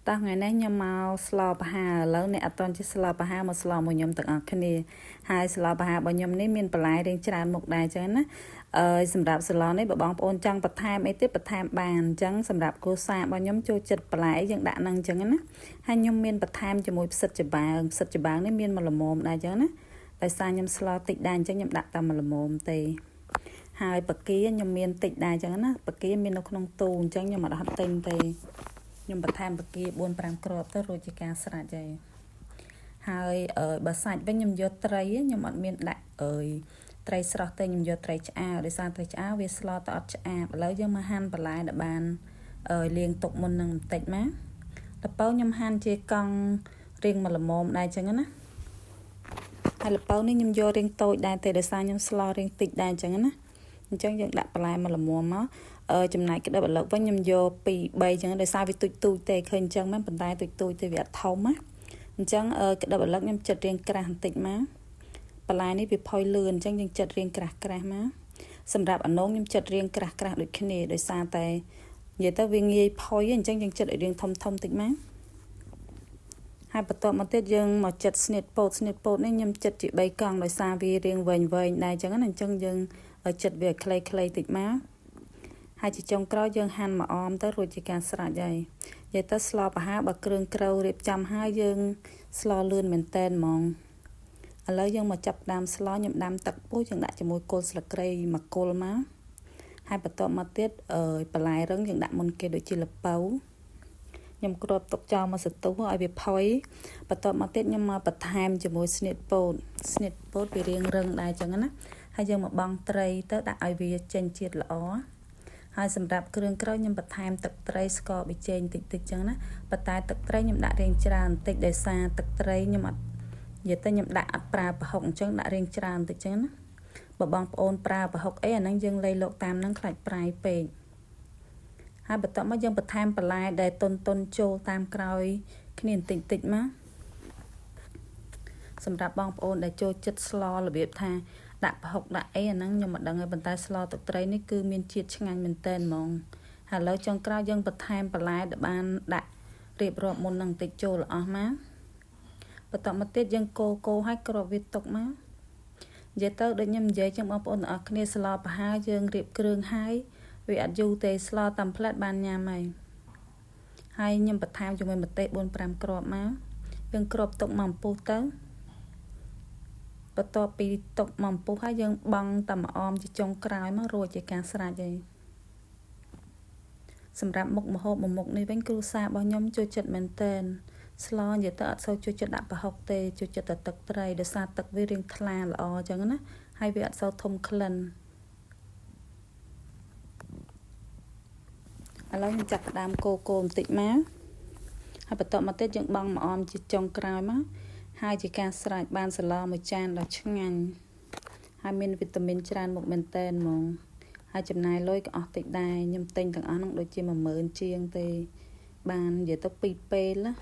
តោះថ្ងៃនេះខ្ញុំមកស្លប្រហើរឥឡូវអ្នកអត់ទាន់ចេះស្លប្រហើរមកស្លមួយខ្ញុំទាំងអស់គ្នាហើយស្លប្រហើររបស់ខ្ញុំនេះមានបន្លែរៀងច្រើនមុខដែរចឹងណាអឺសម្រាប់ស្លនេះបើបងប្អូនចង់បន្ថែមអីទៀតបន្ថែមបានអញ្ចឹងសម្រាប់គ្រួសាររបស់ខ្ញុំចូលចិត្តបន្លែយើងដាក់នឹងអញ្ចឹងណាហើយខ្ញុំមានបន្ថែមជាមួយផ្សិតច្បើងផ្សិតច្បើងនេះមានមួយល្មមដែរអញ្ចឹងណាដោយសារខ្ញុំស្លតិចដែរអញ្ចឹងខ្ញុំដាក់តែមួយល្មមទេហើយបកាខ្ញុំមានតិចដែរអញ្ចឹងណាបកាមាននៅក្នុងទូអញ្ចឹងខ្ញុំអត់ហត់ទិញទេខ្ញុំបន្ថែមបកា4 5គ្រាប់ទៅរួចជាការស្រេចហើយហើយបើសាច់វិញខ្ញុំយកត្រីខ្ញុំអត់មានដាក់អើយត្រីស្រស់ទេខ្ញុំយកត្រីឆ្អើដោយសារត្រីឆ្អើវាស្លទៅអត់ឆ្អាបឥឡូវយើងមកហាន់បន្លែដែលបានលាងទុកមុននឹងបន្តិចមកល្ពៅខ្ញុំហាន់ជាកង់រៀងមួយល្មមដែរអញ្ចឹងណាហើយល្ពៅនេះខ្ញុំយករៀងតូចដែរទេដោយសារខ្ញុំស្លរៀងតិចដែរអញ្ចឹងណាអញ្ចឹងយើងដាក់បន្លែមួយល្មមមកចំណែកក្តិបឪឡឹកវិញខ្ញុំយក2 3អញ្ចឹងដោយសារវាទូចទូចទេឃើញអញ្ចឹងមែនប៉ុន្តែទូចទូចទេវាអត់ធំណាអញ្ចឹងក្តិបឪឡឹកខ្ញុំចិត្តរៀងក្រាស់បន្តិចមកបន្លែនេះវាផុយលឿនអញ្ចឹងយើងចិត្តរៀងក្រាស់ក្រាស់មកសម្រាប់អនោងខ្ញុំចិត្តរៀងក្រាស់ក្រាស់ដូចគ្នាដោយសារតែនិយាយទៅវាងាយផុយអញ្ចឹងយើងចិត្តឲ្យរៀងធំធំតិចមកហើយបន្ទាប់មកទៀតយើងមកចិត្តស្នៀតពោតស្នៀតពោតនេះខ្ញុំចិត្តជា3កង់ដោយសារវារៀងវែងវែងដែរអញ្ចឹងណាអញ្ចឹងយើងចិត្តវាឲ្យខ្លីៗតិចមកហើយជាចុងក្រោយយើងហាន់មកអមទៅរួចជាការស្រេចហើយនិយាយទៅស្លប្រហើរបើគ្រឿងក្រៅរៀបចំហើយយើងស្លលឿនមែនតែនហ្មងឥឡូវយើងមកចាប់ដាំស្លខ្ញុំដាំទឹកពុះយើងដាក់ជាមួយគល់ស្លឹកគ្រៃមួយគល់មកហើយបន្ទាប់មកទៀតអឺបន្លែរឹងយើងដាក់មុនគេដូចជាល្ពៅខ្ញុំគ្របទុកចោលមកសន្ទុះឲ្យវាផុយបន្ទាប់មកទៀតខ្ញុំមកបន្ថែមជាមួយស្នៀតពោតស្នៀតពោតវារៀងរឹងដែរចឹងណាហើយយើងមកបង់ត្រីទៅដាក់ឲ្យវាចេញជាតិល្អហើយសម្រាប់គ្រឿងក្រៅខ្ញុំបន្ថែមទឹកត្រីស្ករប៊ីចេងតិចតិចចឹងណាប៉ុន្តែទឹកត្រីខ្ញុំដាក់រៀងច្រើនបន្តិចដោយសារទឹកត្រីខ្ញុំអត់និយាយទៅខ្ញុំដាក់អត់ប្រើប្រហុកអញ្ចឹងដាក់រៀងច្រើនបន្តិចចឹងណាបើបងប្អូនប្រើប្រហុកអីអាហ្នឹងយើងលៃលោកតាមហ្នឹងខ្លាចប្រៃពេកហើយបន្ទាប់មកយើងបន្ថែមបន្លែដែលតុនតុនចូលតាមក្រោយគ្នាបន្តិចតិចមកសម្រាប់បងប្អូនដែលចូលចិត្តស្លរបៀបថាដាក់ប្រហុកដាក់អីអាហ្នឹងខ្ញុំមិនដឹងទេប៉ុន្តែស្លទឹកត្រីនេះគឺមានជាតិឆ្ងាញ់មែនតែនហ្មងហើយឥឡូវចុងក្រោយយើងបន្ថែមបន្លែដែលបានដាក់រៀបរាប់មុននឹងបន្តិចចូលអស់មកបន្តមកទៀតយើងកូរកូរឲ្យគ្រាប់វាទុកមកនិយាយទៅដូចខ្ញុំនិយាយចឹងបងប្អូនទាំងអស់គ្នាស្លប្រហើរយើងរៀបគ្រឿងហើយវាអត់យូរទេស្លតាមផ្លែតបានញ៉ាំហើយហើយខ្ញុំបន្ថែមជាមួយម្ទេស4 5គ្រាប់មកយើងគ្របទុកមកអំពុះទៅបន្ទាប់ពីទុកមកអំពុះហើយយើងបង់តែម្អមជាចុងក្រោយមករួចជាការស្រេចហើយសម្រាប់មុខម្ហូបមួយមុខនេះវិញគ្រួសាររបស់ខ្ញុំចូលចិត្តមែនទែនស្លនិយាយទៅអត់សូវចូលចិត្តដាក់ប្រហុកទេចូលចិត្តតែទឹកត្រីដោយសារទឹកវារៀងថ្លាល្អអញ្ចឹងណាហើយវាអត់សូវធំក្លិនឥឡូវខ្ញុំចាប់ផ្ដើមកូរកូរបន្តិចមកហើយបន្ទាប់មកទៀតយើងបង់ម្អមជាចុងក្រោយមកហើយជាការស្រេចបានសម្លមួយចានដ៏ឆ្ងាញ់ហើយមានវីតាមីនច្រើនមុខមែនតែនហ្មងហើយចំណាយលុយក៏អស់តិចដែរខ្ញុំទិញទាំងអស់ហ្នឹងដូចជា10000ជាងទេបាននិយាយទៅពីរពេលណា